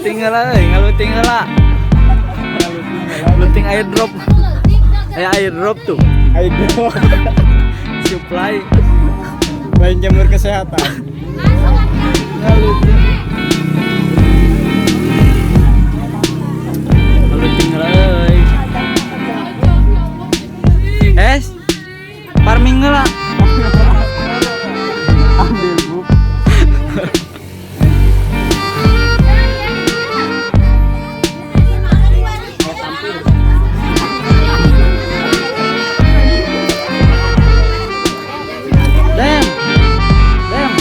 Ngaluting heula euy, ngaluting heula. Ngaluting airdrop. Aya airdrop tuh. Airdrop. Supply. Lain jamur kesehatan. Ngaluting. Ngaluting heula euy. Es. Farming heula. Ambil bu. Dem. Dem.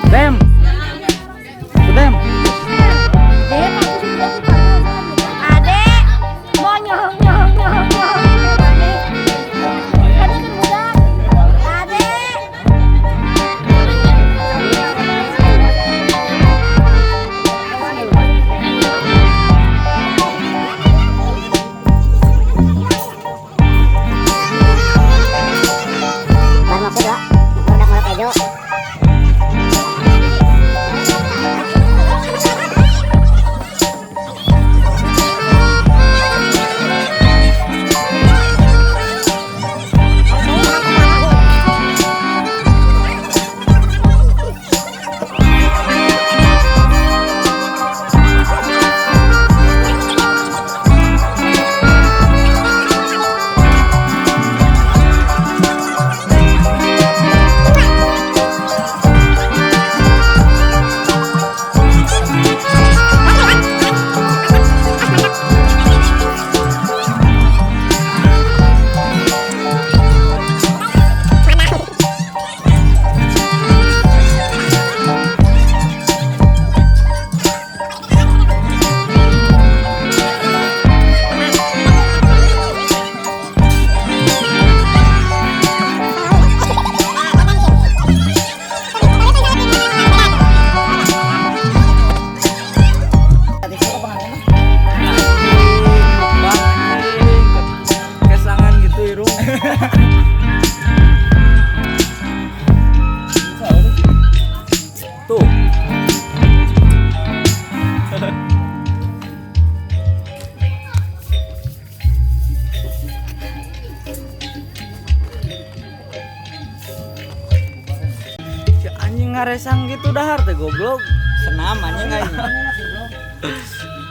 Dem. Dem. Adek, bonyong nyong nyong nyong. Adek kan budak. Adek. Kesangan gitu irung. Tuh. Si anjing ngaresang gitu dahar teh goblok. Senam anjing aing.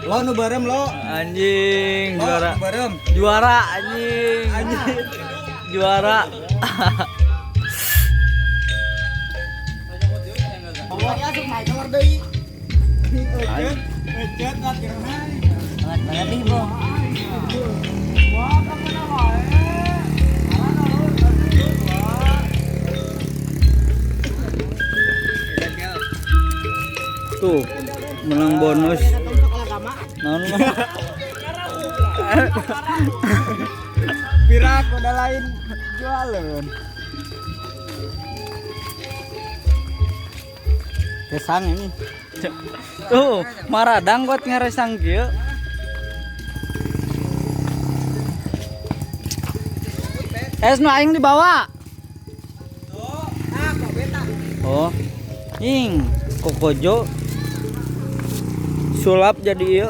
Lo nu barem lo. Anjing Lo juara. nu barem. Juara anjing. Anjing. Juara. Asup naik keluar deui. Ecet, ecet ngatirna. Wah, kemana wae? Tuh, menang bonus. Naon mah? Pirak udah lain jualan. Kesang ini. Tuh, maradang buat ngaresang kieu. Es nu aing dibawa. Oh. Ing, kokojo. Sulap jadi ieu.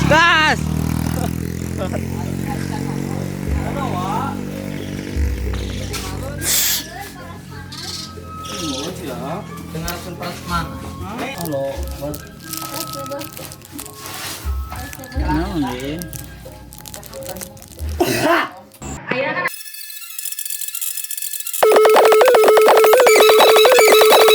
Gas. Halo. Naon ieu?